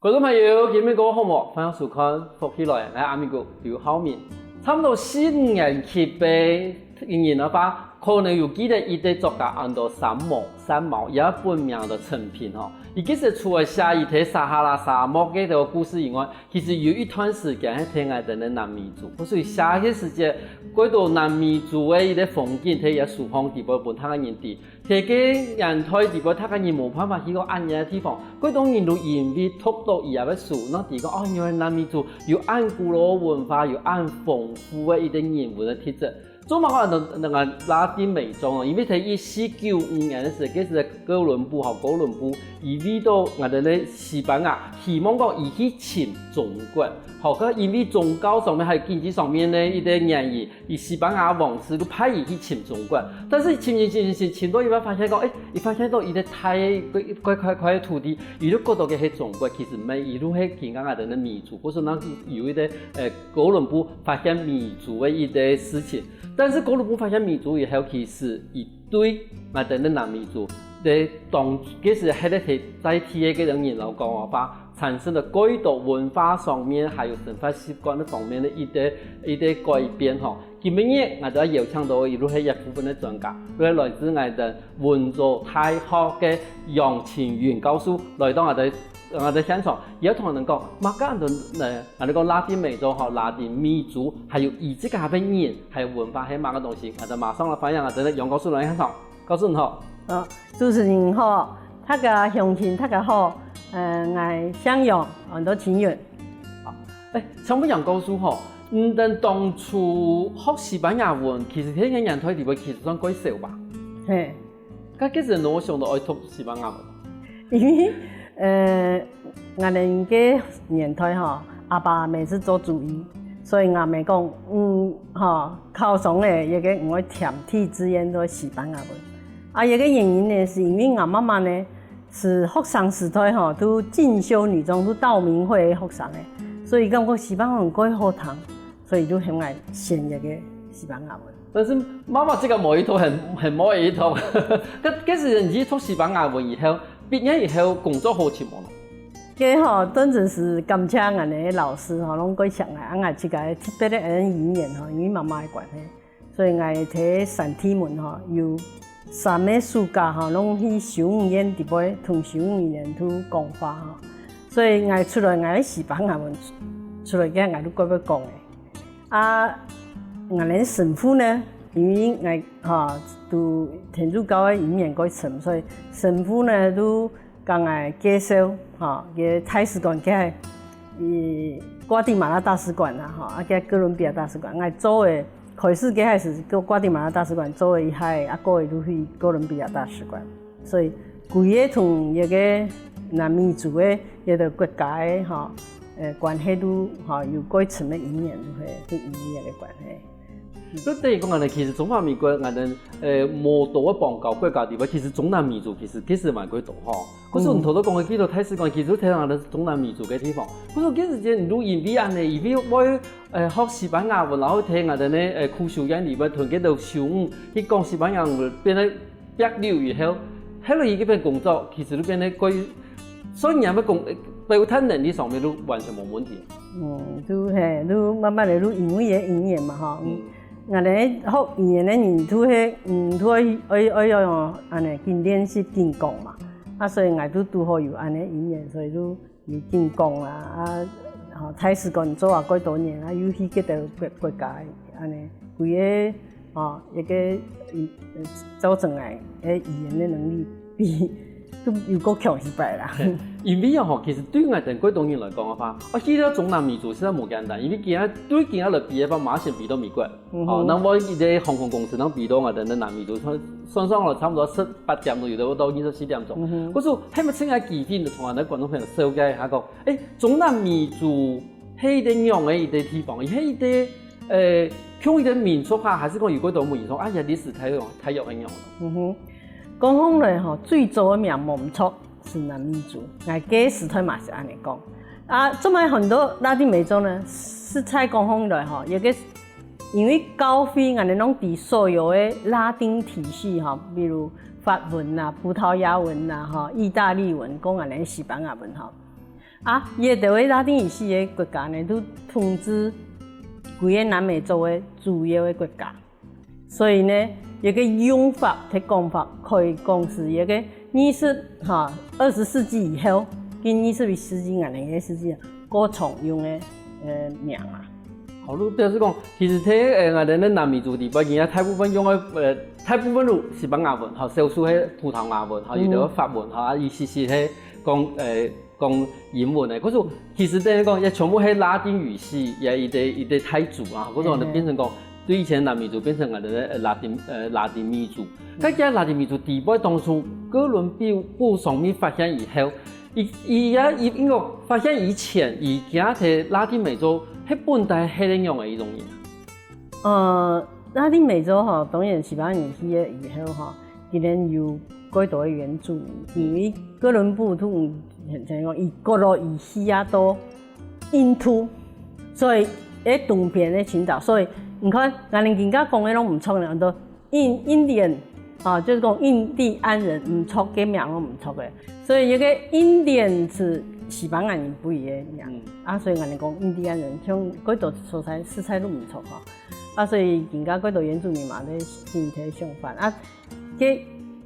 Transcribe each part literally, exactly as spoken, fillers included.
觀眾朋友，今晡日過好無？歡迎收看《福氣來了》，𠊎係阿明哥劉浩明。差毋多四五年級个人个話，可能有記得一個作家安到三毛，三毛，佢本名安到陳平吼。佢其實除了寫佢在撒哈拉沙漠个故事以外，其實有一段時間係在𠊎等个南美洲。故所以寫个時節，過多南美洲个一個風景，在佢个書項底背分大家人知。 在該年代底背，大家人無辦法去到恁遠个地方，過多人都因為讀到佢个書，正知講，哦，原來南美洲有恁古老个文化，有恁豐富个一個人文个特質。做麼个安到拉丁美洲呢？因為在一四九五年个時，該時个哥倫布吼，哥倫布佢為到𠊎等个西班牙，希望講佢去尋中國。吼，佢因為宗教上面還有經濟上面个一個原因， 佢西班牙王室就派佢去尋中國。但是尋尋尋尋尋，尋到一半發現講，誒，佢發現到一個大塊塊塊塊个土地，佢就覺得該係中國，其實毋係，佢就係今下𠊎等个美洲，故所正有一個，呃，哥倫布發現美洲个一個事情。但是哥倫布發現美洲以後，其實佢對𠊎等个南美洲，在當，該時還在在地个該種人來講个話， 產生了過多文化上面還有生活習慣个方面个一個，一個改變吼。今晡日𠊎兜邀請到个就係這部分个專家，就係來自𠊎兜溫州大學个楊清雲教授來到𠊎兜，𠊎兜現場，也同𠊎兜講，麼个安到，呃，𠊎兜講拉丁美洲吼，拉丁美洲，還有佢自家个人，還有文化係麼个東西，𠊎兜馬上來歡迎𠊎兜个楊教授來現場。 教授你好。呃，主持人好，大家鄉親大家好，呃，𠊎姓楊，安到清雲。誒，請問楊教授吼，你等當初學西班牙文，其實在該年代底背其實算較少吧？嘿。該其實你有想到愛讀西班牙文？因為，呃，𠊎等个年代吼，阿爸阿姆係做主醫，所以𠊎姆講，嗯，吼，考上了，這個毋會填第一志願做西班牙文。 啊，這個原因呢，係因為𠊎媽媽呢，係學生時代吼，就錦繡女中，就道明會个學生誒，所以感覺西班牙文較好聽，所以就喊𠊎選這個西班牙文。但是媽媽這個無意圖，很，很無意圖。該，該時你去讀西班牙文以後，畢業以後工作好尋無呢？該吼，當真係感謝𠊎个老師吼，攏較惜𠊎，啊，𠊎自家特別个語言吼，因為媽媽个關係。 所以𠊎在三地門吼，有三個暑假吼，攏去修女院底背同修女人都講話吼。所以𠊎出來，𠊎个西班牙文出來个，𠊎都較會講誒。啊，𠊎个神父呢，因為𠊎吼，讀天主教个語言較深，所以神父呢都 同𠊎介紹，吼，个大使館，个，呃，瓜地馬拉大使館啊，吼，啊，个哥倫比亞大使館，𠊎做个，開始个還係个瓜地馬拉大使館做个一下，啊，過後就去哥倫比亞大使館。所以，規个同這個南美洲个這個國家个，吼，呃，關係都，吼，有較深个語言，就係，就語言个關係。 就等於講𠊎兜其實中華民國𠊎兜，呃，無多个邦交國家地方，其實中南美洲其實，其實蠻較多吼。可是你頭頭講个幾多大使館，其實就在𠊎兜中南美洲个地方。可是該時節，你就因為恁呢，因為愛，呃，學西班牙文，然後在𠊎兜呢，呃，苦修院裡背同佢兜修女去講西班牙文，變得 壁壘以後，後來佢這片工作其實就變得較，所以你還要講，表達能力上面就完全無問題。嗯，就係，就慢慢个就因為个語言嘛吼。嗯。𠊎兜學語言个人就係，嗯，就愛愛愛愛用恁呢緊練習緊講嘛。啊，所以𠊎就拄好有恁呢語言，所以就 有緊講啦，啊，吼，大使館做啊幾多年啊，又去幾多國國家，恁呢，規个，吼，一個，嗯，造成𠊎个語言个能力比都又較強一擺啦。因為啊吼，其實對𠊎兜廣東人來講个話，啊，去到中南美洲實在無簡單，因為今仔對今仔來比个話，嘛先比到美國。 哦，嗯哼。那麼一個航空公司，那比到𠊎兜南美洲算算上來差不多十八點鐘，有个到二十四點鐘。嗯哼。故所，還無趁个機會，同𠊎兜觀眾朋友紹介一下講，誒，中南美洲係一個仰仔一個地方，係一個，呃，像一個民族啊，還係講有幾多民族啊？也歷史大約大約係仰仔？嗯哼，講起來吼，最早个名無毋著， 係南美洲，𠊎該時代嘛係恁呢講。啊，做麼个很多拉丁美洲呢？實在講起來吼，一個因為教會𠊎兜攏知所有个拉丁體系吼，比如法文啊、葡萄牙文啊、吼、義大利文，講恁呢西班牙文吼。啊，這兜个拉丁語系个國家呢，都統治規个南美洲个主要个國家。所以呢，這个用法、个講法，可以講係這个二十哈，二十世紀以後，跟二十一世紀、二十一世紀過常用个呃名啊。好，你表示講，其實在呃，𠊎兜个南美洲地方，現在大部分用个呃，大部分都西班牙文，吼，少數係葡萄牙文，吼，有个法文，吼，啊，有些些係講呃講英文个。可是其實等於講，也全部係拉丁語系，也一个一个大族啊。可是呢，變成講，對以前南美洲變成𠊎兜个拉丁呃拉丁美洲。該个拉丁美洲地方當初哥倫布上面發現以後， 佢佢也佢應該發現以前，佢行在拉丁美洲，係本底係仰仔个一種人。呃，拉丁美洲吼，當然西班牙人去个以後吼，佢等有過多个原住民，因為哥倫布都曾經講，佢過了佢去啊到印度，所以誒東邊个尋找，所以你看，𠊎等今下講个攏毋錯呢，都 印印第安啊，就係講印第安人毋著个名攏毋著个，所以這个印第安係西班牙人分佢个名啊，所以𠊎等講印第安人，像幾多所在實在都毋著吼。啊，所以今下幾多原住民嘛，在身體相反啊。這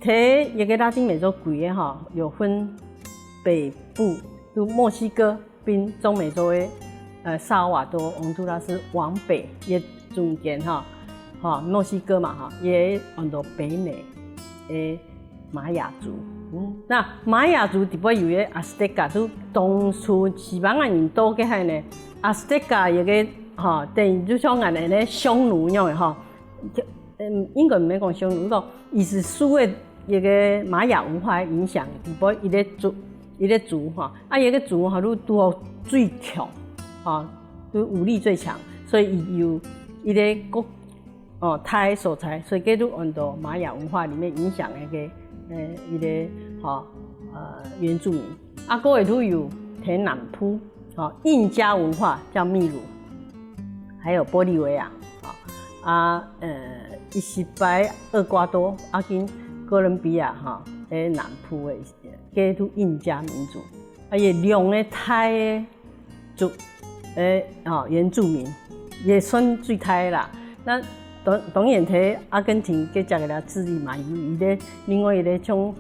在這个拉丁美洲規个吼，有分北部，就墨西哥， 並中美洲个呃薩爾瓦多、洪都拉斯往北，也中間哈，哈墨西哥嘛哈，也安到北美个瑪雅族。嗯，那瑪雅族底背有个阿斯特卡，就當初西班牙人到个海呢，阿斯特卡有个哈，等於就像𠊎等个匈奴樣个哈，嗯，應該毋係講匈奴，講伊斯苏个一个瑪雅文化个影響，底背一个族，一个族哈，啊，一个族哈，就拄好最強，哈，就武力最強，所以伊有一个国，哦，大个所在，所以佢就安到瑪雅文化裡面影響个一个，呃，一个，哈，呃，原住民。啊，各位都有在南部， 哦，印加文化叫秘魯，還有玻利維亞，哦，啊，呃，一些擺厄瓜多，啊，跟哥倫比亞，哈，在南部个，該都印加民族，啊，有兩个大个族，誒，哦，原住民，也算最大个啦。那當當然，在阿根廷个這个啦，智利嘛，有一个另外一个像，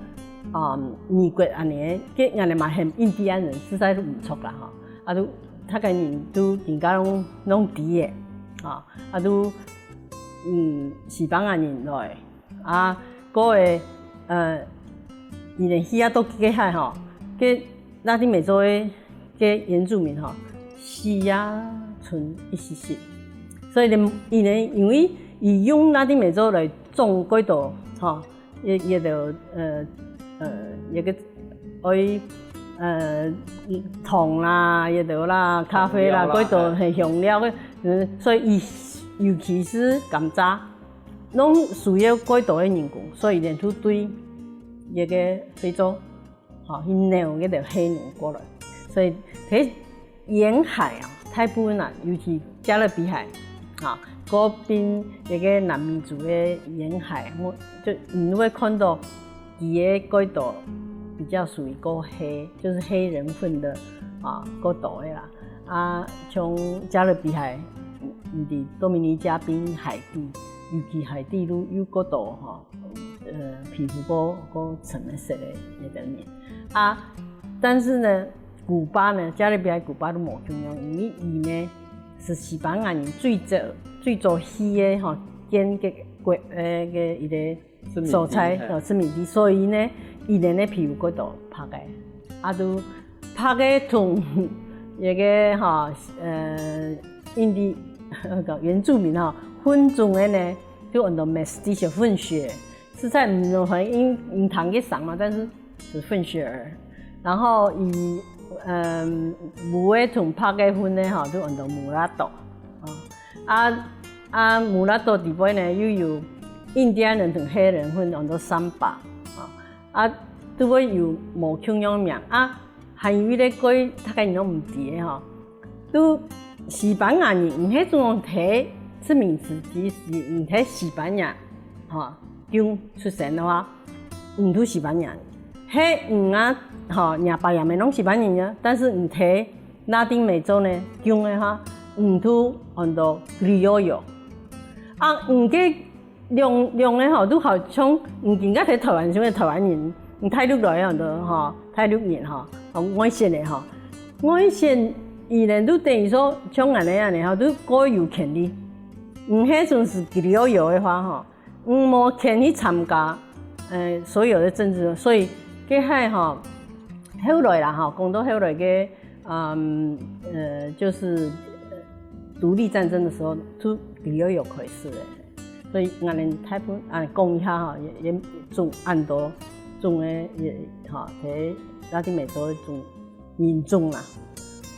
啊，美國安尼个，个安尼嘛，喊印第安人，實在都毋著啦，吼。 啊，都大家人都今下攏攏知个，啊，啊都嗯西班牙人來，啊，過个呃，伊連去啊到幾个海吼，个拉丁美洲个个原住民吼，死啊，賰一息息，所以呢，伊呢，因為伊用拉丁美洲來種幾多吼， 也也都呃呃，也个愛呃糖啦，也都啦，咖啡啦，香料啦，幾多係香料个，嗯，所以伊尤其是甘蔗，攏需要幾多个人工，所以連就對這个非洲，吼，去扭這个黑奴過來，所以佢 沿海啊，大部分啊，尤其加勒比海啊，該邊一个南美洲个沿海，就你會看到佢个蓋多比較屬於該黑，就是黑人份的啊，蓋多个啦。啊，像加勒比海，你多米尼加並海地，尤其海地都有蓋多吼，呃，皮膚較較深个色个个人啊。但是呢， 古巴呢，加勒比海古巴都無共樣，因為佢呢係西班牙人最早最早起个吼，建个國呃个一个所在，殖民地，嘿。呃，殖民地，所以呢，佢等个皮膚蓋多白个，啊都白个同一个吼呃印第那个原住民吼混種个呢，就安到mestizo混血，實在毋能很因因糖个上嘛，但是 是混血兒。然後佢嗯烏个同白个混个吼，就安到mulatto。啊啊啊mulatto底背呢，又有印第安人同黑人混，安到samba。啊啊都會有無共樣名啊，還有一个个大家人都毋知个吼，都西班牙人毋係總講在殖民時期係毋在西班牙吼， 中出生个話，毋係西班牙人，係魚啊，吼，若白洋个攏西班牙人啊，但是魚在拉丁美洲呢，種个哈，魚都安到 criollo。啊，魚个量，量个吼，都好像毋應該係台灣，像个台灣人，你大陸來个吼，大陸人吼，哦，外省个吼，外省佢等都等於說像恁樣恁樣吼，都過有權利。毋係準係 criollo 个話吼，毋無權利參加，呃，所有的政治，所以這下吼，後來啦吼，講到後來个，嗯，呃，就是呃獨立戰爭的時候，就 criollo 開始了。所以𠊎等大部分啊講一下哈，也也種恁多種个也哈，在拉丁美洲種人種啦。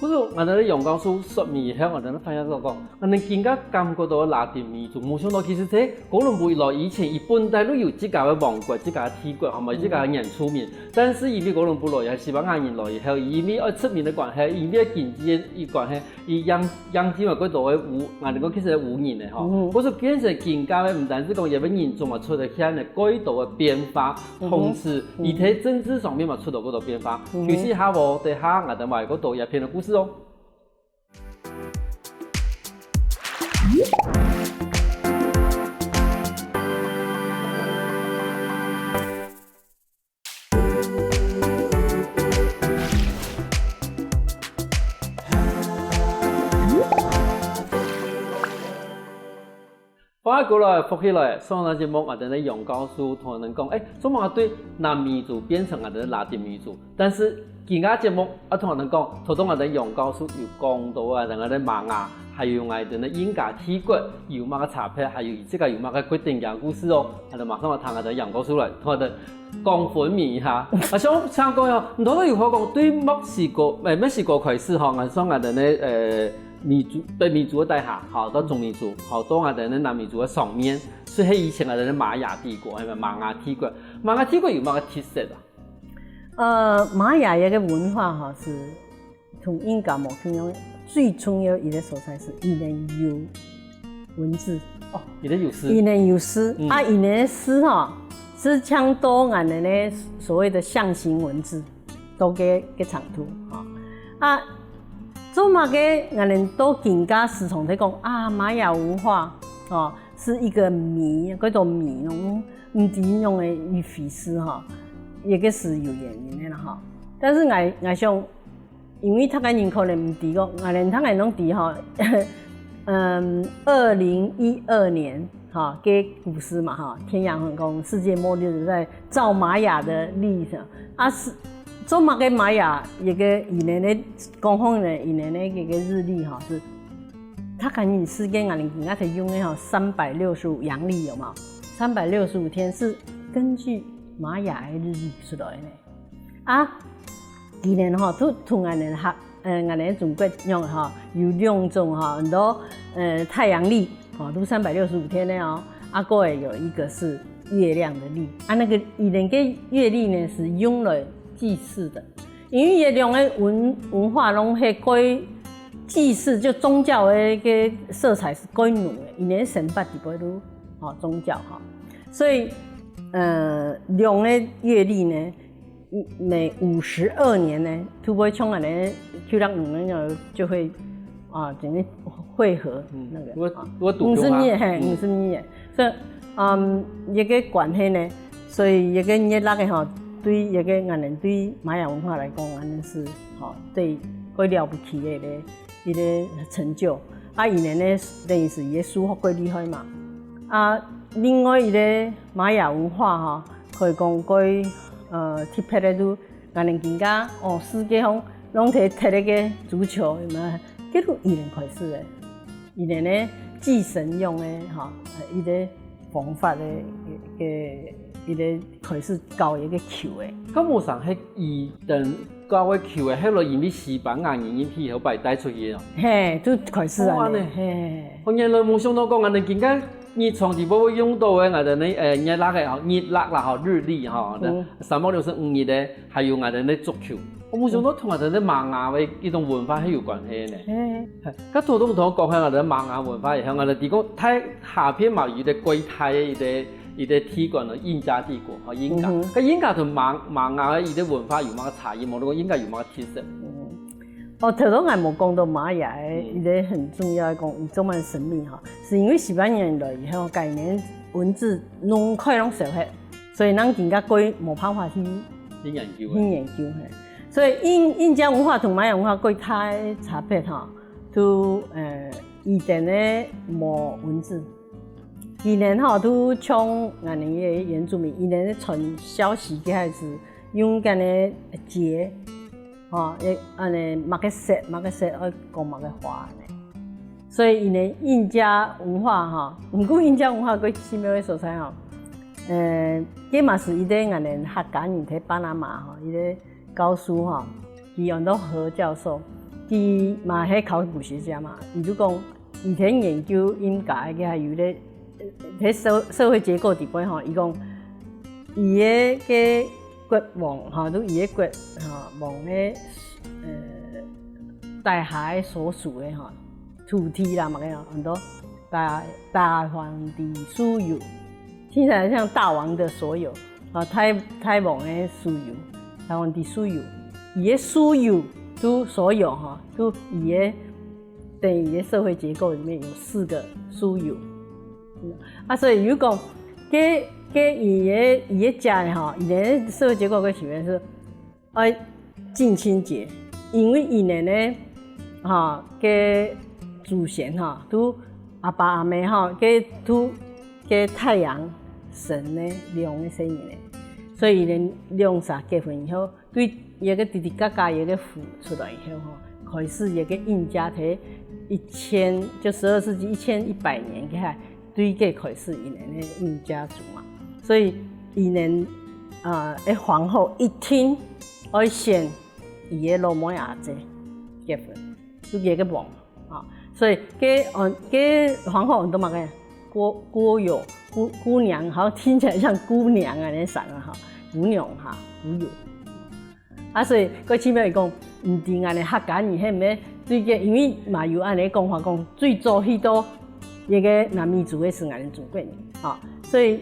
不過𠊎等楊教授說明以後，𠊎等發現到講，𠊎等更加感覺到拉丁民族，無想到其實在哥倫布來以前，佢本來就有自家个王國、自家个帝國，係無？自家个原住民。但是因為哥倫布來，西班牙人來以後，因為愛殖民个關係，因為經濟个關係， 佢養養起嘛，過多个烏，𠊎等講其實係烏人个吼，嗯，故所變成更加个，毋單止講一个民族嘛出現个過多个變化，同時佢在政治上面嘛出到過多變化。休息下無，等下𠊎等還有過多一篇个故事哦。歡迎過來，福氣來！上段節目𠊎等个楊教授同𠊎等講，誒，做麼个對南美洲變成𠊎等个拉丁美洲？但是今下節目愛同𠊎等講，頭先𠊎等楊教授有講到啊，𠊎等个瑪雅，還有𠊎等个印加帝國有麼个差別，還有佢自家有麼个決定个故事哦。𠊎等馬上來聽𠊎等楊教授來，同𠊎等 講分明一下。啊，像像講哦，你頭先有講對墨西哥，誒，墨西哥開始吼，𠊎想𠊎等个誒美洲，北美洲个底下，吼，到中美洲，吼，到𠊎等个南美洲个上面，所以以前𠊎等个瑪雅帝國，係無？瑪雅帝國，瑪雅帝國有麼个特色啊？呃，瑪雅个文化哈是 同印加無共樣，最重要一个所在係佢等有文字。哦，佢等有字。佢等有字，嗯，啊，佢等个字吼，係像到𠊎等个所謂的象形文字，到該个程度吼。啊，做麼个𠊎等到今下時常在講啊，瑪雅文化哦，係一個謎，叫做謎咯，毋知仰仔一回事吼，這个係有原因个啦吼。但是𠊎𠊎想 因為大家人可能毋知講，𠊎等大家人攏知吼，嗯，二零一二年哈，个故事嘛哈，天陽恆講世界末日在照瑪雅的曆上，啊係做麼个瑪雅一个佢等个講法呢，佢等个一个日曆哈，係大家人世界𠊎等今下在用个哈，三百六十五陽曆有無？三百六十五天係根據瑪雅个日曆出來个呢。 啊，佢等吼，都同𠊎等客，呃，𠊎等中國樣吼，有兩種吼，很多呃太陽曆吼，都三百六十五天个哦。啊，過後有一個是月亮的曆，啊，那個佢等个月曆呢是用來祭祀的，因為月亮个文文化攏係過祭祀，就宗教个个色彩係過濃个，佢等神佛底背都吼宗教吼，所以呃，兩个月曆呢， 每五十二年呢，就會像恁呢，就讓我們呢就會啊，整个匯合那个，我我讀五十年，嘿，五十年，所以嗯，一个關係呢，所以一个月曆个吼，對一个𠊎等對瑪雅文化來講，𠊎等係吼，對最了不起个一个一个成就。啊，佢等呢，等於係佢个數學過厲害嘛。啊，另外一个瑪雅文化吼， 可以講過呃特別个就，𠊎等今下哦，世界上攏在踢个个足球，有無？該就佢等開始个，佢等呢祭神用个吼，呃，一个方法个个一个開始搞一个球个。該無想係佢等搞个球个，後來因為西班牙人入去後擺帶出去哦。嘿，就開始啊，哦，恁呢。嘿。哦，原來無想到講恁呢，今下 日常底背會用到个𠊎等个呃日曆个吼，日曆啦吼，日曆吼，三百六十五日个，還有𠊎等个足球。𠊎無想到同𠊎等个瑪雅个一種文化係有關係呢。該頭先同𠊎講下𠊎等瑪雅文化以後，𠊎等知講在下片嘛有一个國家个一个一个帝國呢，印加帝國，吼，印加。嗯哼。該印加同瑪，瑪雅个一个文化有麼个差異無？你講印加有麼个特色？嗯。哦，頭先𠊎無講到瑪雅个，嗯。一个很重要个講，佢做麼个神秘吼，係因為西班牙人來以後，該年文字攏快攏燒忒，所以人更加過無辦法去，去研究个。去研究，嘿。所以印，印加文化同瑪雅文化過大差別吼，就，呃，以前个無文字。 佢等吼，就像𠊎等个原住民，佢等傳消息个還係用該个節，吼，誒，恁呢麼个節，麼个節愛講麼个話呢。所以佢等印加文化吼，毋過印加文化過奇妙个所在吼，呃，這嘛係一个𠊎等客家人在巴拿馬吼，一个教授吼，佢安到何教授，佢嘛係考古學家嘛，佢就講 以前研究印加个，佢還有咧，呃，在社，社會結構底背吼，佢講，佢个，个國王吼，就佢个國，吼，王个，呃，底下个所屬个吼，土地啦，麼个吼，安到大，大皇帝所有，聽起來像大王的所有，啊，大，大王个所有，大皇帝所有，佢个所有，就所有吼，就佢个 等於个社會結構裡面有四个所有。嗯，啊，所以如果該，該佢个，佢个家吼，佢个社會結構个成員係愛近親結，因為佢个呢，吼，个祖先吼，都阿爸阿姆吼，个都个太陽神呢，兩个細人呢，所以呢，兩儕結婚以後， 對這个弟弟嘎嘎這个父出來以後吼，開始這个印加在一千，就十二世紀一千一百年个，對个開始佢等个印加族嘛。所以佢等，呃，个皇后一定愛選佢个老妹阿姊結婚，就這个王。 啊，所以該，嗯，該皇后安到麼个？姑，姑友，姑，姑娘，好像聽起來像姑娘啊，恁樣啊，哈，姑娘哈，姑友。啊，所以過去愛講，毋知𠊎等客家人係毋係對个，因為嘛有恁樣講法講，最早去到這个南美洲个係𠊎等中國人，啊，所以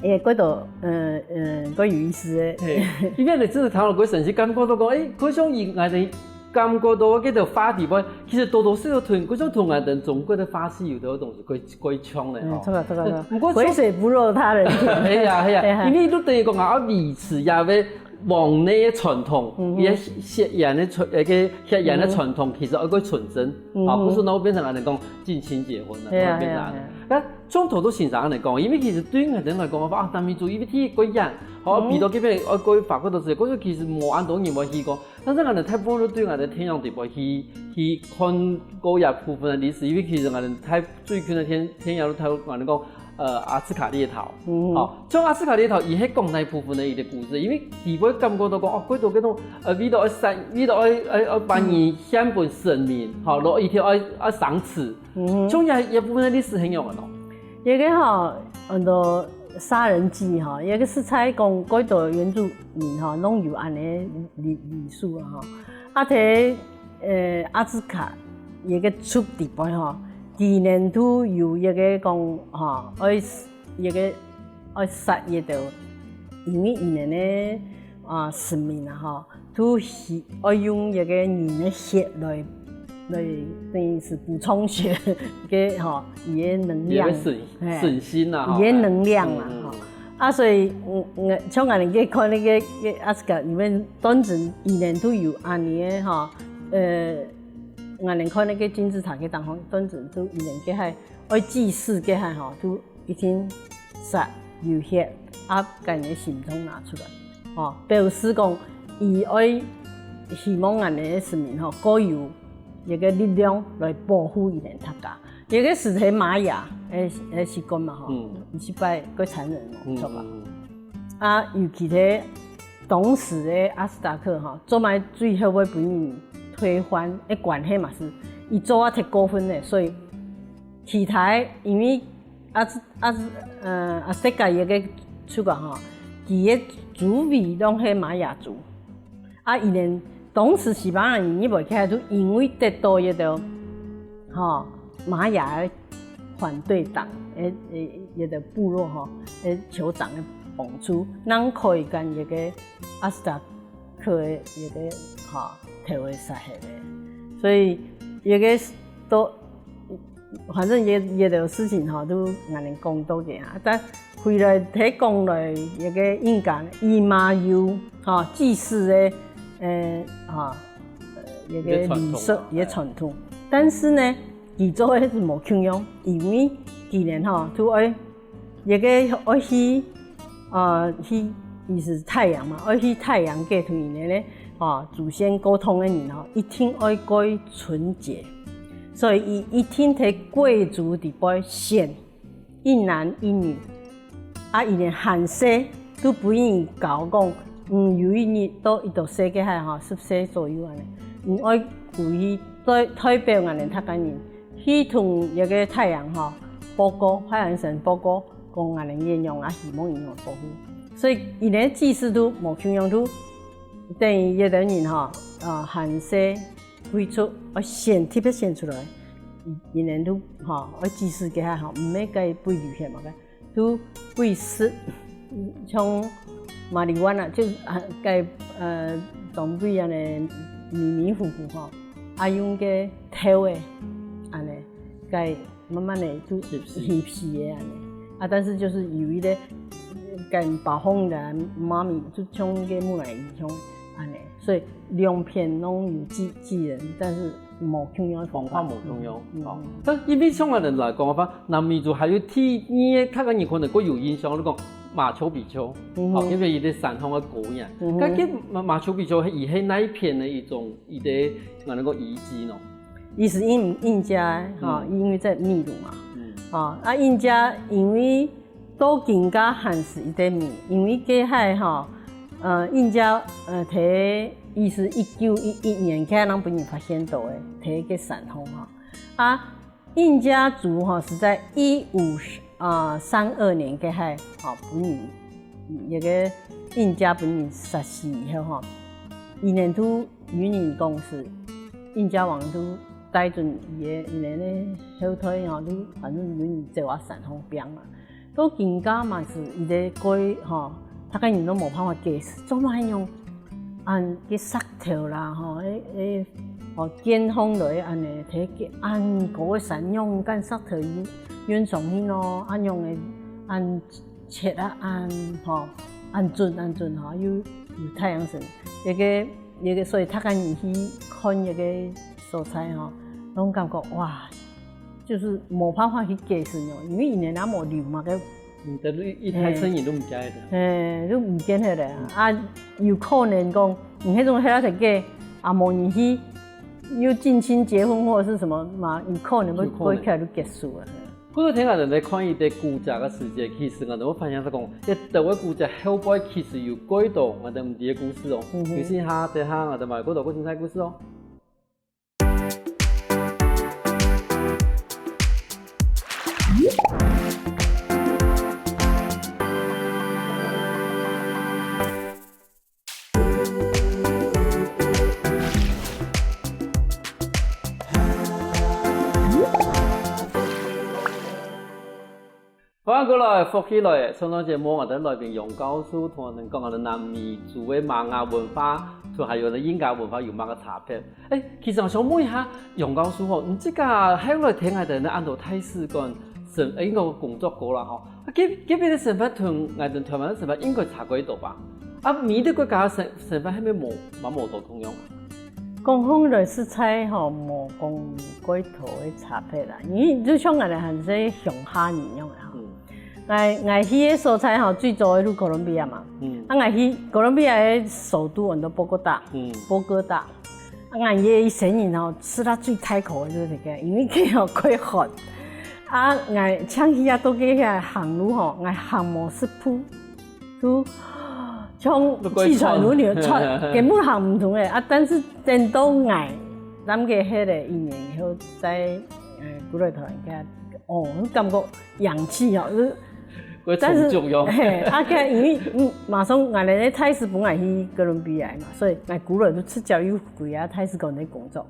誒，過到，呃，呃，過有意思个。嘿，因為你真係聽到過神奇，感覺到講，誒，好像以𠊎等感覺到个話題，其實多多少少同，好像同𠊎等中國个話係有兜東西過，過像个吼。嗯，著啊，著啊，著啊。毋過像肥水不落他人田。係啊，係啊，係啊。因為你等於講啊，維持這个王位个傳統，嗯哼。佢个血緣个傳，該个血緣个傳統，其實愛過純正，嗯哼。啊，毋係講變成𠊎等講近親結婚啊，係啊，變成恁樣。係啊，係啊。該 像頭先先生恁樣講，因為其實對𠊎等來講，啊，南美洲因為第一个遠，吼，嗯。比到這片，呃，過法國个時間，故所其實無恁多人會去過。但是𠊎等大部分都對𠊎等太陽底背去，去看過這部分个歷史，因為其實𠊎等大最近个天，天陽都頭，𠊎等講，呃，阿茲卡列島，嗯。吼，像阿茲卡列島，佢係講哪部分个一个故事？因為底背感覺到講，哦，過多該種，呃，為了愛殺，為了愛，愛，愛把人獻分神明，吼，然後一定愛，愛賞賜。 嗯哼。像這，這部分个歷史係仰般呢？這个吼，安到殺人祭吼，這个實在講，過多原住民吼，攏有恁樣个禮，禮數啊吼。啊，在，呃，阿茲卡這个族底背吼，佢等都有這个講吼，愛，這个愛殺這兜，因為佢等个，啊，神明啊吼， 都係愛用這个人个血來，來等於係補充血个吼，佢个能量，佢个神，嘿，神性啊，吼，佢个能量啊，嗯，嗯，吼。嗯。啊，所以，嗯，嗯，像𠊎等去看該个，該阿茲卡，裡面當真佢等都有恁樣个吼，呃，𠊎等看該个金字塔个地方，當真都佢等該下愛祭祀該下吼，都 一定殺流血，啊，將你个心臟拿出來，吼，表示講，佢愛希望𠊎等个神明吼，過有一个力量來保護佢等大家。這个係在瑪雅，誒，誒，習慣嘛，吼，嗯。有一擺較殘忍嘛，嗯，著吧？嗯。啊，尤其在當時个阿茲卡克吼，做麼最後會分人推翻，誒，關係嘛係，佢做啊忒過分了，所以其他因為 啊，啊，呃，啊，世界个族啊吼，佢个周圍攏係瑪雅族。啊，佢等當時西班牙人入來起來，就因為得到一个，吼，瑪雅个反對黨，誒誒，一個部落吼，誒酋長个幫助，正可以將一個阿斯達克个一個吼頭个殺忒个。所以一個都，反正也也有事情吼，都恁樣講到个啊。但回來再講來，一個應該伊嘛有吼祭祀个，誒吼，呃，一個禮數，一個傳統啊，一個傳統。但是呢， 佢做个係無共樣，因為佢呢吼，就愛，一個愛去，呃，去，意思太陽嘛，愛去太陽界同佢呢，吼，祖先溝通个人吼，一定愛過春節，所以佢一定在貴族裡背選一男一女， 啊，佢等還細，都分人教講，嗯，有一日到一多歲个下吼，十歲左右恁樣，你愛去代代表𠊎等客家人，去同一個太陽吼報告，太陽神報告，講𠊎等个願望啊，希望佢能保護。所以佢等祭祀都無共樣，都等於有个人吼，呃，還細，會出，愛選，特別選出來，佢等都吼，愛祭祀个下吼，毋係該分流血嘛个。 都會食，像marijuana，就啊，該呃，當歸恁樣迷迷糊糊吼，啊用个豆仔，恁樣，該慢慢个就吸食，吸食个恁樣。啊，但是就是有一個，該包紅个媽咪，就像个木乃伊像恁樣，所以兩片攏有祭祭人，但是 無共樣个方法。方法無共樣，嗯。哦。但因為像𠊎等來講个話，南美洲還有第二個，大家人可能較有印象，你講馬丘比丘，嗯哼。哦，因為佢个山上个高原。嗯哼。該个馬，馬丘比丘，佢係哪一片个一種，佢个，𠊎等講遺跡喏？佢係印，印加个，哈，嗯。因為在秘魯嘛。嗯。哦，啊，印加因為 到今下還係一個謎，因為該下吼，呃，印加，呃，在，佢係一九一一年該下正分人發現到个，在該山上吼。啊，印加族吼係在一五，呃，三二年該下，吼，分人，該个印加分人殺死以後吼，佢等都有人講係印加王都帶準佢个，佢等个後代吼，都反正有人走啊山上拚嘛。 到今下嘛係一個過吼，大家人都無辦法解釋，做麼个用恁个石頭啦吼，誒誒，吼，建方來恁樣，在該恁高个山，仰敢石頭運運上去咯，恁樣个恁切啊恁吼，恁準恁準吼，又有太陽神，一個一個，所以大家人去看一個所在吼，攏感覺哇， 就係無辦法去解釋哦，因為佢等也無留麼个。嗯，但係一代生人都毋見忒。嘿，都毋見忒了。啊，有可能講，你該種歇啊忒个，啊，無人去，又近親結婚或者是什麼嘛，有可能會，有可能。會起來就結束了。不過聽𠊎等在看佢个古蹟个時節，其實𠊎等會發現係講，這兜个古蹟後背其實有幾多𠊎等毋知个故事哦。嗯哼。有時下，等下𠊎等嘛有幾多个精彩故事哦。 歡迎過來，福氣來了！上段節目，𠊎等來賓楊教授同𠊎等講𠊎等南美洲个瑪雅文化，同還有𠊎等印加文化有麼个差別。誒，其實𠊎想問一下楊教授吼，你自家後來聽𠊎等恁多大使館生，誒，應該工作過啦吼，啊，該該片个生活同𠊎等臺灣个生活應該差幾多吧？啊，每個國家个生生活係毋係無，嘛無多共樣啊？ 講起來實在吼，無講幾多个差別啦，因為就像𠊎等還係鄉下人樣啊。嗯。𠊎𠊎去个所在吼，最早个就哥倫比亞嘛。嗯。啊，𠊎去哥倫比亞个首都安到波哥大。嗯。波哥大。啊，𠊎个一生人吼，食到最大口个就係這個，因為佢吼幾好。啊，𠊎像去啊，到該下行路吼，𠊎行無十步。 就像氣喘如牛，喘，根本行毋動誒。啊，但是等到𠊎，咱个歇了一年以後，再，呃，過來臺灣个，哦，感覺洋氣哦，就是，會充足喲。但是，嘿，啊，該因為，嗯，馬上𠊎个大使分𠊎去哥倫比亞嘛，所以𠊎過來就直接又歸啊大使館个工作。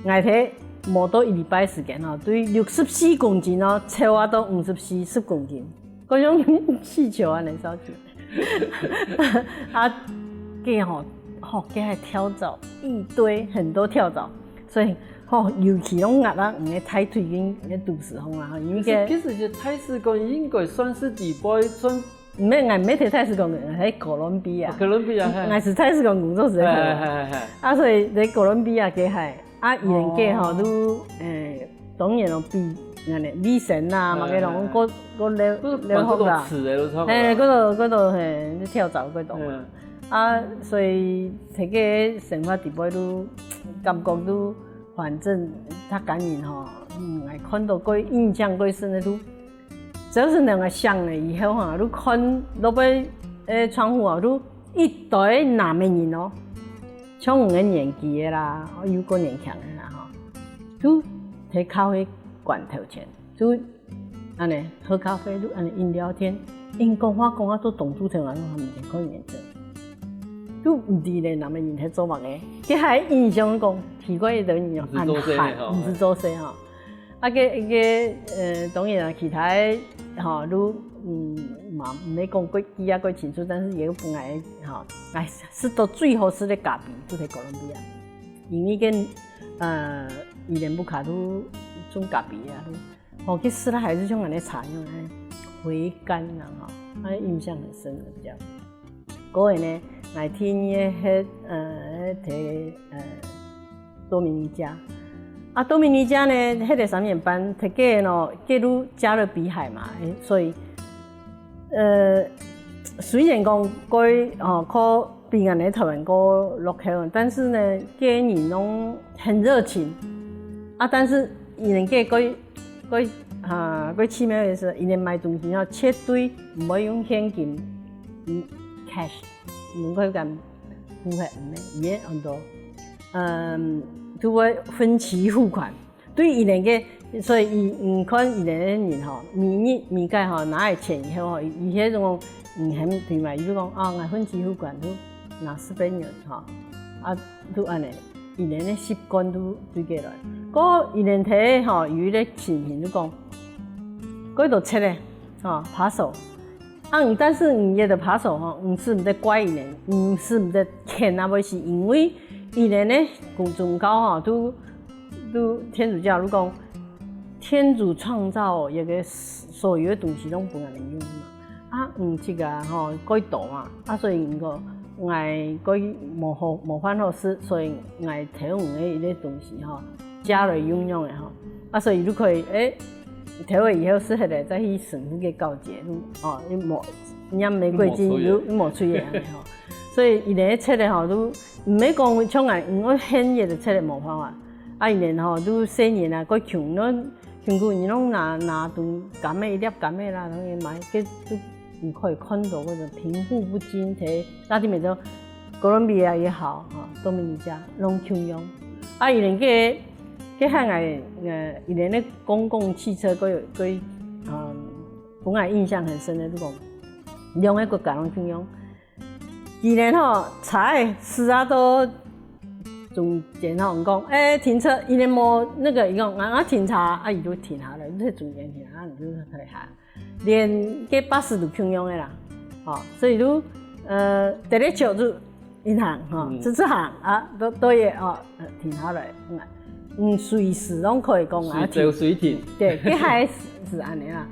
𠊎在無到一禮拜時間吼，對六十四公斤哦，瘦啊到五十四，十公斤，該種氣球啊，恁少錢。啊，該吼，吼，該還跳蚤，一堆很多跳蚤，所以吼，尤其攏壓啊，你个大腿跟你个肚屎項啊，因為該其實是大使館應該算是底背算毋係，𠊎毋係在大使館，𠊎在哥倫比亞。哥倫比亞，係，𠊎是大使館工作室个。係係係係，啊，所以在哥倫比亞該係，啊，佢等該吼都，誒，當然咯，比恁呢衛生啊，嘛該種，个个了了好啦。吃个都差不多。誒，个个个个係，你跳蚤个種。嗯，啊，所以在該生活底背都感覺都，反正他感染吼，嗯，𠊎看到个印象个深个都。只要係兩个想了以後哈，就看落背誒窗戶啊，就一堆男个人哦，像你个年紀个啦，有个年輕个啦吼，就在咖啡館頭前，就恁呢喝咖啡，就恁呢飲聊天，因講話講啊都擋住頭啊，都還毋得看眼睛。就毋知咧，男个人在做麼个，佢還印象講奇怪个人哦，毋係做事个吼毋係做事吼。啊，个个呃，當然啊，其他个吼，都嗯嘛，毋係講過記啊過清楚，但是也有本來吼，哎，食到最好食个咖啡，就在哥倫比亞，因為个呃，伊連布卡都種咖啡啊，都吼，去食了還是像恁呢茶樣，哎，回甘啊吼，哎，印象很深的這樣。過後呢，𠊎第二个係呃，在呃。 多米尼加。啊，多米尼加呢，迄个三年半，佢个喏，个路加勒比海嘛，所以，呃，雖然講過哦，可比俺个台灣過落後，但是呢，个人攏很熱情。啊，但是伊人个過過啊，過奇妙的是，伊人買東西哦，絕對毋會用現金，嗯，cash，毋會咁。 不會，毋係，也很多，嗯，就會分期付款。對以前个，所以以你看以前个人吼，每日每個吼拿个錢以後吼，有些種人很對嘛，伊就講啊，我分期付款就拿十八元吼，啊，就安尼，以前个習慣就對个來。過以前睇吼，有一个情形就講，過多七个吼，扒手。 啊，但是你也得扒手吼，你是毋得怪人，你是毋得譴啊，毋是因為以前呢，公宗教吼，都都天主教都講，天主創造一个所有的東西攏本來用嘛，啊，毋是个吼，過多嘛，啊，所以个，𠊎个無好無飯好食，所以𠊎偷你个一个東西吼，加了用用的吼，啊，所以就可以，誒。 頭尾以後適合咧，再去神父个告解，哦，一抹，人家玫瑰金又一抹出去安尼吼。所以以前个七个吼，都毋免講像啊，因為現在个七个無法啊。啊，以前吼，都細人啊，過窮，那窮苦人攏拿拿都柑个一粒柑个啦，然後買，个都你可以看到嗰種貧富不均，在拉丁美洲，哥倫比亞也好，哈，多米尼加攏共樣。啊，以前个 該下𠊎，呃，以前个公共汽車，个个，嗯，分𠊎印象很深的，就講，兩个國家攏共樣。以前吼，車駛啊到中間吼，講，誒，停車，以前無那個，伊講，啊，啊，停車，啊，伊就停下來，你在中間停啊，你就可以行。連个巴士都共樣个啦，吼，所以就，呃，第一就就 銀行哈，直直行啊，都都也哦，停下來，嗯，隨時攏可以講啊，隨走隨停。對，一開始是安尼啦，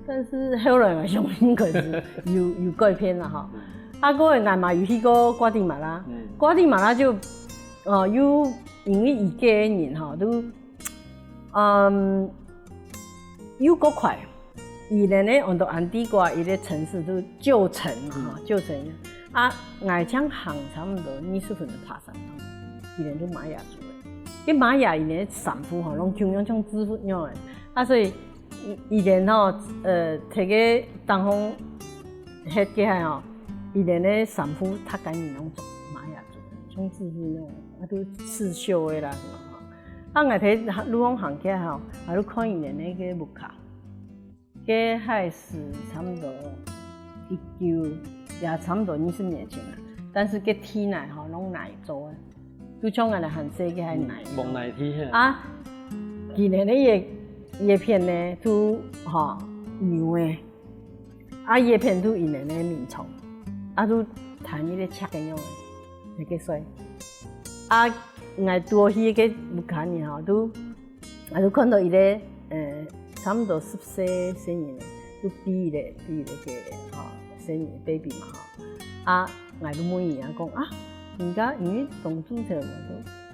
但是後來嘛，想應該是有有改變了哈。啊，過後𠊎嘛有去過瓜地馬拉，瓜地馬拉就，呃，有因為伊个人哈，都，嗯，有夠快。 以前呢，安到安地瓜一个城市就舊城嘛，哈，舊城。啊，𠊎正行差不多二十分鐘爬山，以前就瑪雅族个。該瑪雅以前衫褲吼，攏共樣像制服樣个。啊，所以以以前吼，呃，在該當紅歇个吼，以前个衫褲大概人攏做瑪雅族个，像制服樣，啊，都刺繡个啦，什麼吼。啊，𠊎在路上行起來吼，啊，就看以前个屋下。 該還是差不多一九，也差不多二十年前啦。但是該地泥吼，攏泥做个，就像𠊎等還細个還泥。嗯，摸泥地嘿。啊，今年个葉，葉片呢，就，吼，牛个，啊，葉片就因為呢眠床，啊，就彈一个尺个樣，那个水。啊，𠊎拄好去个屋下呢，吼，就 啊，就看到一个，呃，差不多十歲細人，就比一个，比一个个，吼，細人baby嘛，吼。啊，𠊎就問伊啊，講啊，人家因為當晝頭嘛，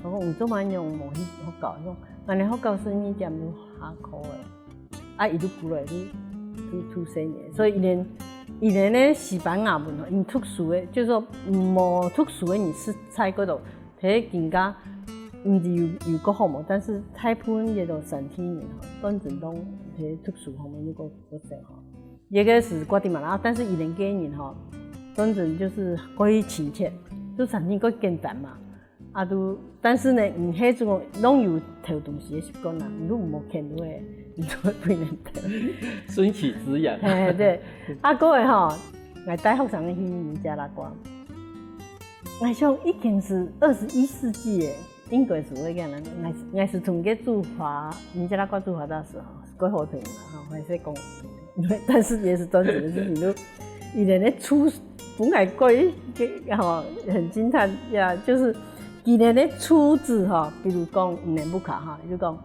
就，我講你做麼个樣無去學校？伊講，𠊎等學校十二點就下課了。啊，伊就過來就，就，就細人，所以伊連，伊連呢西班牙文吼，因讀書个，就是說無讀書个人是在該度 佢更加，毋知有，有較好無，但是大部分這種山地人吼，當真當，佢讀書方面就較，較少吼。這个是瓜地馬拉，但是伊等个人吼，當真就是較親切，就山地較簡單嘛。啊，都，但是呢，毋係這種，攏有偷東西个習慣啦，你都毋好牽著个，你都會分人偷。順其自然。嘿，對。啊，過後吼，𠊎帶學生去尼加拉瓜。 𠊎想已經是二十一世紀耶，應該是會恁樣。𠊎，𠊎係從該出發，尼加拉瓜出發个時候，係過好朋友嘛，吼，還係講，但是也是當真个事情，就佢等个廚，本來過个，吼，很驚嘆呀，就是佢等个廚子吼，比如講，你等屋下哈，就講，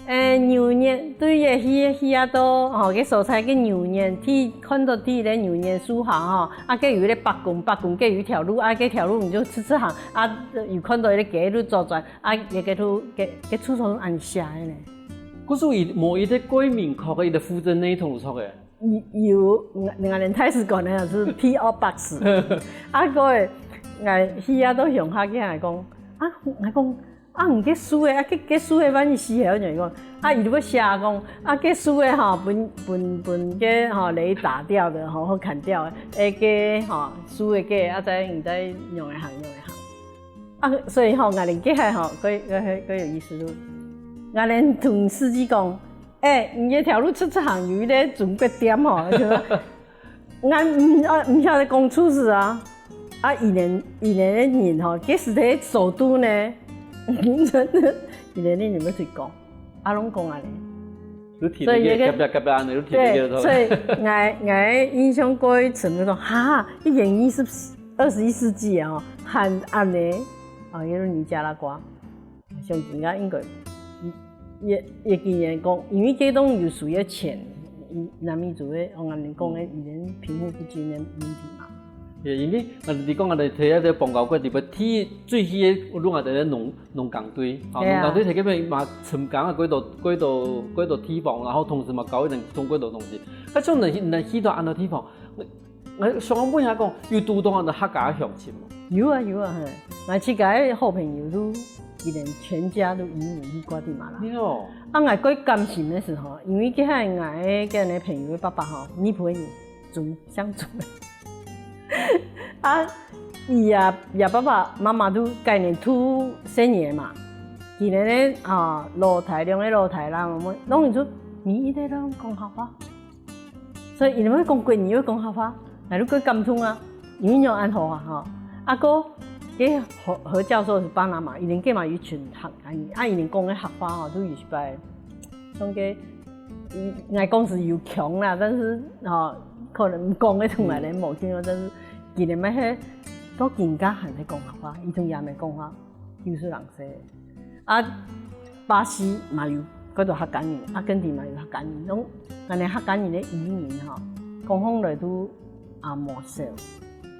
欸，牛眼，對个，去，去啊到，吼，該所在个牛眼，去，看到第一个牛眼樹下，吼，啊，該有一个伯公，伯公該有一條路，啊，該條路你就直直行，啊，有看到一个街路左轉，啊，該个路，該，該處處恁寫个呢。故所以無一个蓋明確个一个戶政系統就著个。有，有，𠊎，𠊎等大使館呢係P O Box，啊，該个，𠊎去啊到鄉下去還講，啊，𠊎講， 啊，你該樹仔，啊，該，該樹仔萬一死忒，你講，啊，佢就會寫講，啊，該樹仔吼，分，分，分該吼雷打掉的吼，或砍掉的，欸，該吼樹仔該，啊，再你再用來行，用來行。啊，所以吼，𠊎等該下吼，蓋，蓋，蓋有意思咯。𠊎等同司機講，欸，你這條路直直行有一个中國店吼，就講， 𠊎毋，啊，毋曉得講出事啊。啊，佢等，佢等个人吼，該時在首都呢，真的，佢等个人要去講，啊，攏講恁樣。你提那个，所以那个，嘎嘎嘎嘎，你提那个，對，所以𠊎，𠊎印象過一層就講，哈，已經二十，二十一世紀啊，吼，還恁樣，啊，也是尼加拉瓜。 相信啊，應該，也，也既然講，因為這種有需要錢，南美洲个，我恁樣講个，已經貧富不均个問題嘛。也因為，啊，你講啊，你提下這邦交國裡背，第一最稀个，攏啊，在農，農耕隊，吼，對啊。農耕隊在該片嘛，尋工啊，幾多，幾多，幾多地方，然後同時嘛，搞一點種幾多東西。啊，像你，你去到恁多地方， 𠊎想問一下講，有堵到恁多客家鄉親無？有啊，有啊，嘿。𠊎自家个好朋友都，佢等全家都移民去瓜地馬拉。有哦。啊，𠊎最感心个時候，因為該下𠊎个，該个朋友个爸爸吼，尼泊爾人，中，姓中。啊，佢啊，佢爸爸媽媽都該年出生年嘛。佢等呢，啊，老弟，兩个老弟啦，𠊎，攏就，你一直都講客話。 所以佢等會講國語，又講客話，𠊎就過感動啊，因為仰恁好啊，吼。啊，過，該何，何教授係巴拿馬，佢等該嘛有一群客家人，啊，佢等講个客話吼，都有一擺，像該，嗯，𠊎講係有腔啦，但是，吼，可能講个同𠊎等無共樣，但是佢等嘛係，到今下還在講客話，佢同阿姆講話，有時人說。 啊，巴西嘛有幾多客家人，阿根廷嘛有客家人，攏，恁呢客家人个移民吼，講起來都也無少。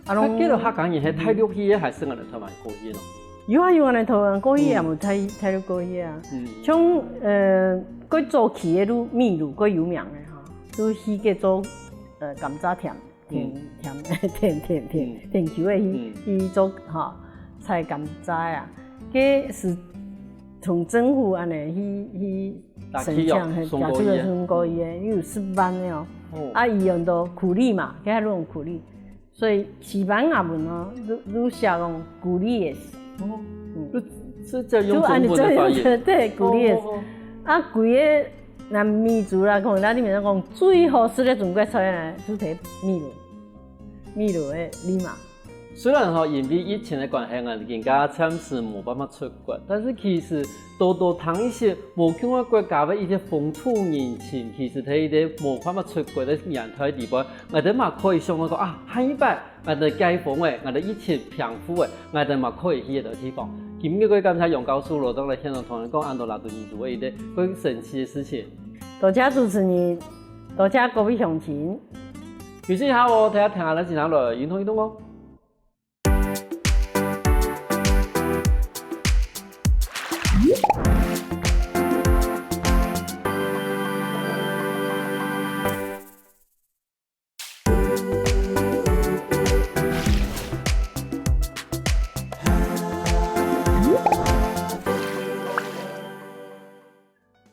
啊，攏，啊，幾多客家人係大陸去个，還係恁呢台灣過去咯？有啊，有恁呢台灣過去啊，嗯。有大，大陸過去啊。嗯。像，呃，過早期个都秘魯，過有名个吼，都去該做，呃，甘蔗田。 田，嗯。田，田，田，田，嗯。田坵个去，嗯。去做，吼，採甘蔗啊。該係從政府恁呢去，去申請，打氣哦，嘿，送過去啊。打氣个送過去个，有十萬个哦。哦。啊，佢用到苦力嘛，該下用苦力，所以西班牙文哦，都，都寫講苦力个。哦，嗯。就，是叫用中文的發音。就恁呢，對，苦力个。哦，哦，哦。啊，苦力个 南美洲啦，講，該裡面講最好食个中國菜呢，就係秘魯，秘魯个Lima。雖然吼，因為疫情个關係，𠊎等今下暫時無辦法出國，但是其實多多聽一息無共个國家个一息風土人情，其實係一息無辦法出國个年代裡背，𠊎等嘛可以想到講啊，下一擺𠊎等解封咧，𠊎等疫情平復咧，𠊎等嘛可以去个地方。今日个感謝楊教授來到來現場同𠊎等講恁多拉肚耳个一息个神奇个事情。多謝主持人，多謝各位鄉親。休息一下哦，大家聽下來，先來運動運動哦。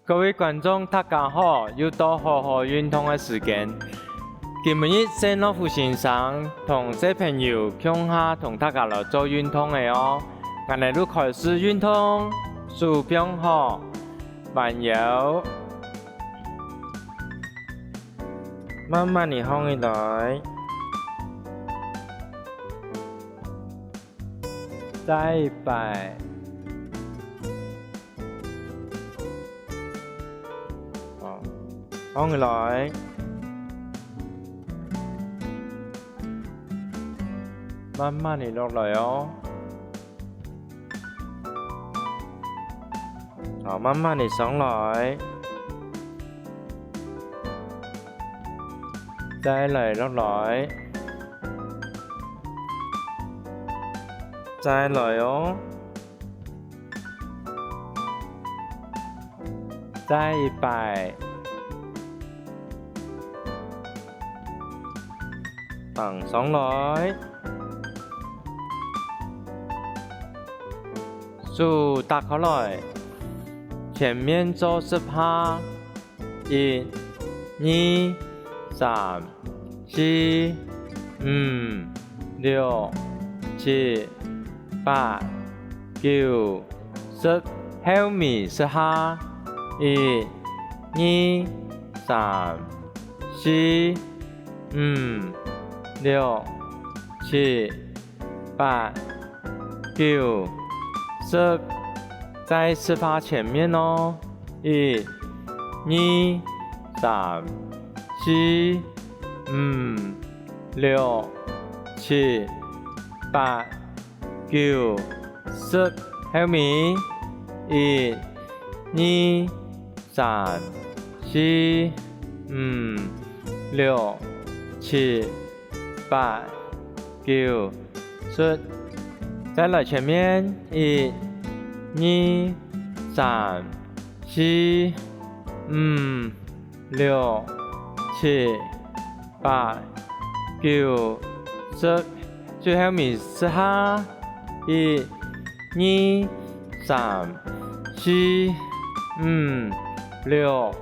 各位觀眾，大家好！又到好好運動个時間。今晡日，謝諾夫先生同小朋友共下同大家來做運動个哦。𠊎等就開始運動，手放好，彎腰，慢慢仔䟘起來，再一擺。 好，䟘起來，慢慢仔落來哦。好，慢慢仔上來，再來落來，再來哦。 再一擺，放鬆來，手打開來，前面做十下。 一、二、三、四、五、六、七、八、九、十，後尾十下。一、二、三、四、五、六、七、八、九、十，再十下前面哦。 一、二、三、四、五、六、七、八、九、十，後尾。一、二、三、四、五、六、七、八、九、十。再來前面，一、二、三、四、五、六、七、八、九、十。最後尾十下，一、二、三、四、五、六、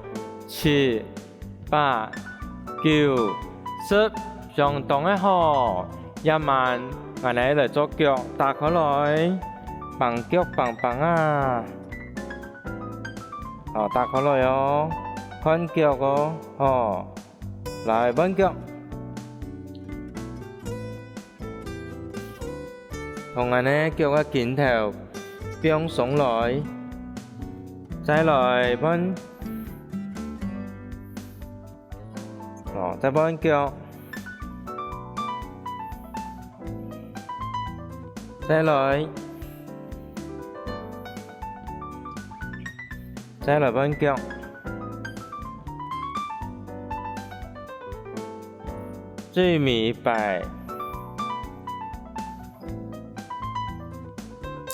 七、 八、九、十，相當个好。這滿，𠊎等來做腳，打開來，放腳放放啊。好，打開來哦，換腳哦，好，來換腳。 同𠊎等腳个跟頭放鬆來，再來換，哦，再換腳，再來，再來換腳。 最尾擺。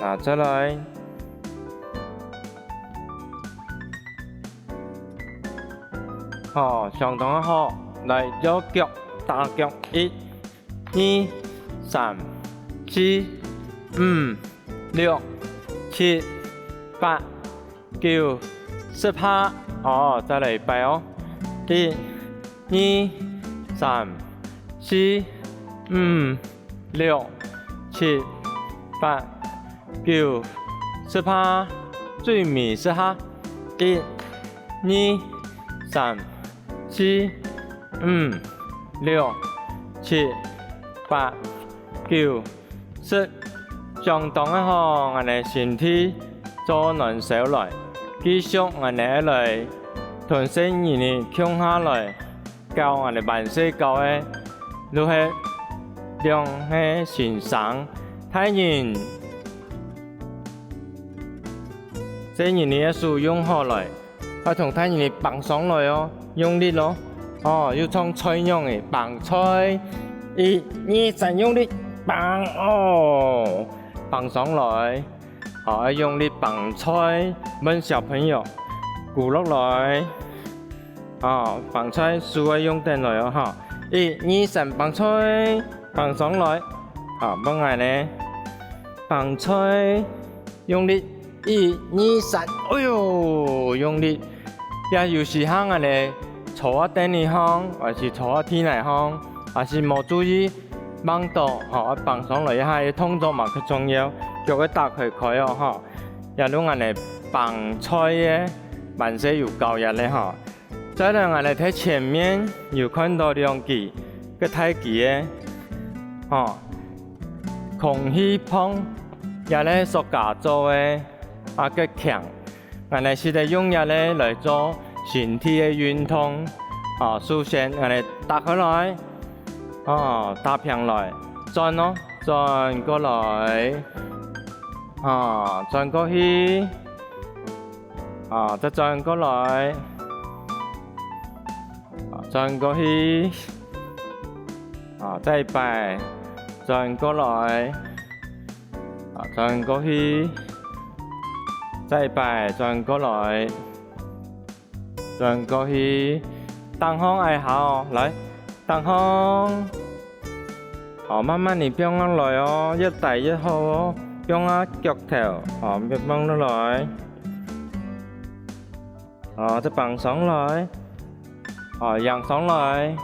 啊，再來。好，相當个好。來，右腳，打腳，一、二、三、四、五、六、七、八、 九、十下。哦，再來一擺哦。一、二、三、四、五、六、七、八、九、十下。最尾十下。一、二、三、四、五、六、七、八、九、食相當个好，𠊎等身體做暖燒來。繼續𠊎等愛來同細人仔共下來教𠊎等還細教个，就係兩個先生，大人，細人仔个手用好來， 愛同大人仔挷上來哦，用力哦。哦，又像菜樣仔，挷菜。一、二、三，用力挷哦，挷上來。好，愛用力挷菜，問小朋友，跍落來。哦，挷菜手愛用等來哦，哈。一、二、三，挷菜，挷上來。好，問𠊎呢，挷菜， 用力，一、二、三，哎喲，用力！這有時候𠊎等坐啊凳仔項，還係坐啊地泥項，還係無注意，挷到，吼，愛挷上來一下，這動作嘛較重要，腳愛打開開哦，吼。這就𠊎等挷菜个，還細有教這个吼。 再來𠊎等在前面有看到兩支个大支个，吼，空氣棒，這个塑膠做个，啊，較輕。𠊎等試著用這个來做身體个運動。吼，首先𠊎等打開來，吼，打平來，轉哦，轉過來，吼，轉過去。 啊，再轉過來，啊，轉過去，啊，再一擺，轉過來，啊，轉過去，再一擺，轉過來，轉過去，頂項愛下哦，來，頂項。 好，慢慢仔放落來哦，越低越好哦。放啊腳頭，好，放落來。好，再放上來。好，仰上來。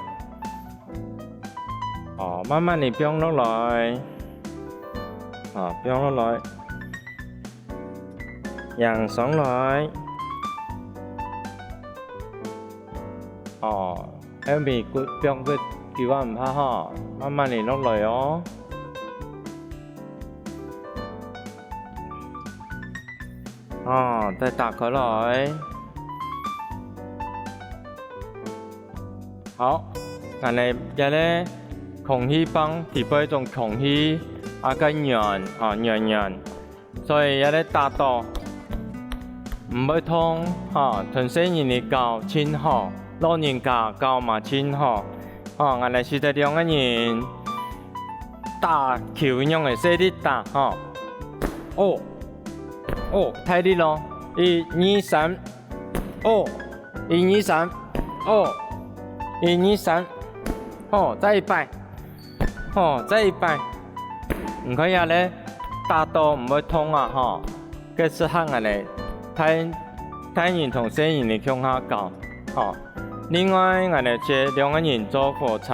好，慢慢仔放落來。好，放落來。仰上來。好， 後面放个久啊毋怕吼，慢慢仔落來哦。哦，再打開來。好，恁仔這个空氣棒，底背一種空氣，啊，較軟，吼，軟軟。 所以這个打到毋會痛，吼，同細人仔搞盡好，老人家搞嘛盡好。吼，𠊎等試著兩個人打球樣仔，細力打，吼。哦，哦，大力咯！一、二、三，哦！一、二、三，哦！一、二、三，哦！再一擺。 吼，再一擺。你看這个打到毋會痛啊，吼。該適合恁仔，大，大人同細人仔共下搞，吼。另外，𠊎等這兩個人坐火車，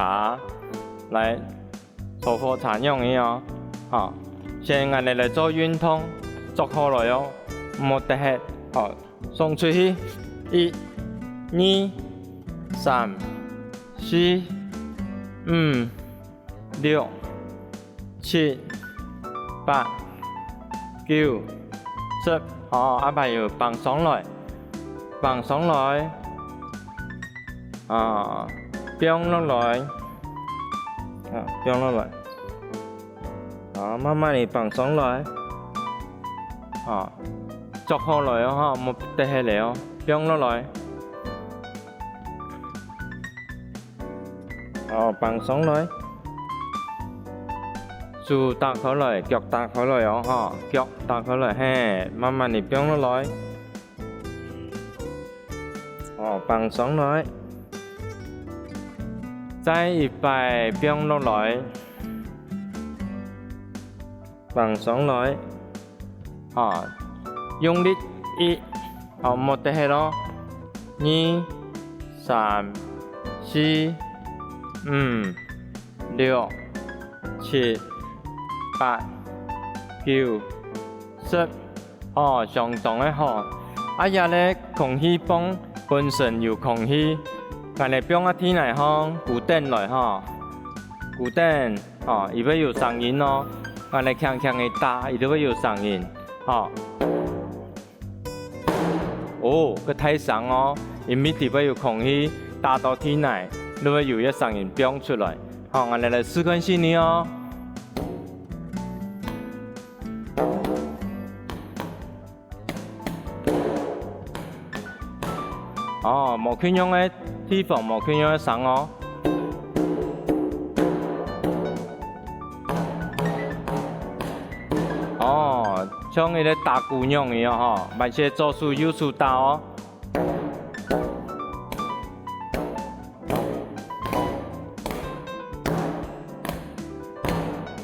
來，坐火車樣仔哦，吼。先𠊎等來做運動，坐好來哦，莫得歇，吼。 送出去，一、二、三、四、五、六、七、八、九、十。好，啊，還有放上來，放上來，啊，放落來，啊，放落來。 好，慢慢仔放上來。好，坐好來哦，吼，莫跌下來哦，放落來。好，放上來。手打開來，腳打開來哦，吼，腳打開來，嘿，慢慢仔放落來。 哦，放上來。再一擺放落來。放上來。哦，用力一，哦，莫跌下咯。二、三、四、五、六、七、八、九、十。 哦，相當个好。啊，這个空氣棒本身有空氣，𠊎等放啊地泥項，跍等來吼，跍等，吼，佢會有聲音哦。𠊎來輕輕个打，佢就會有聲音，吼。哦，較大聲哦，因為裡背有空氣，打到地泥，就會有一個聲音放出來。好，𠊎來，來試看試呢哦。 哦，無共樣个地方，無共樣个聲哦。哦，像一個打鼓樣个哦，吼，慢些左手右手打哦。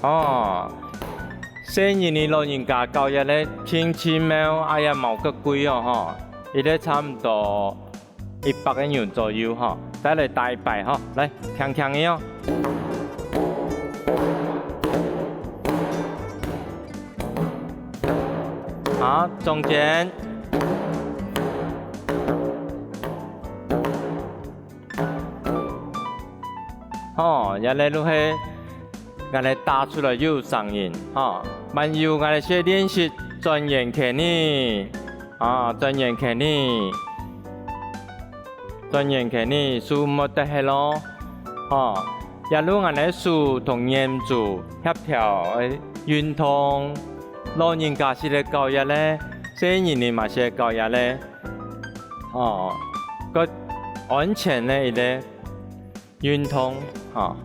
哦，細人仔老人家搞這個盡奇妙，哎呀，無恁貴哦，吼，一個差毋多一百個銀左右，吼，再來打一擺，吼，來，輕輕个哦。好，中間。 吼，這個就係𠊎兜打出來有聲音，吼。還有𠊎兜先練習轉圓圈呢，啊，轉圓圈呢，轉圓圈呢，手摸得核咯，吼。這就𠊎兜手同眼珠協調个運動，老人家識得搞這個，細人仔嘛識得搞這個。 哦，較安全个一個運動，吼。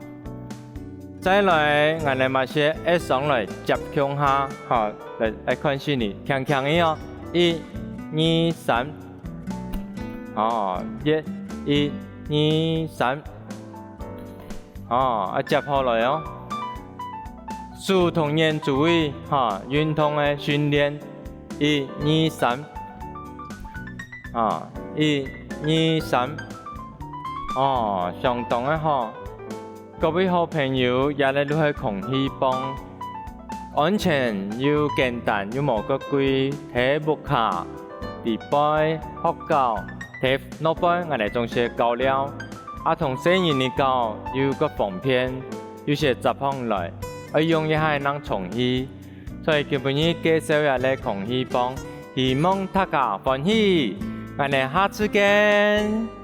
再來，𠊎兜嘛先擛上來接共下，吼，來，來看試呢，輕輕个哦，一、二、三，哦，一、一、二、三。 哦，啊，接下來哦。手同眼珠仔，哈，運動个訓練，一、二、三。啊，一、二、三。哦，相當个好。各位好朋友，這個就係空氣磅，安全又簡單又無恁貴，在屋下、裡背、學校、在 外背𠊎兜總係搞尞，啊同細人仔搞又較方便，有時接䟘來，愛用一下正充氣。所以今晡日介紹這個空氣磅，希望大家歡喜。𠊎兜下次見！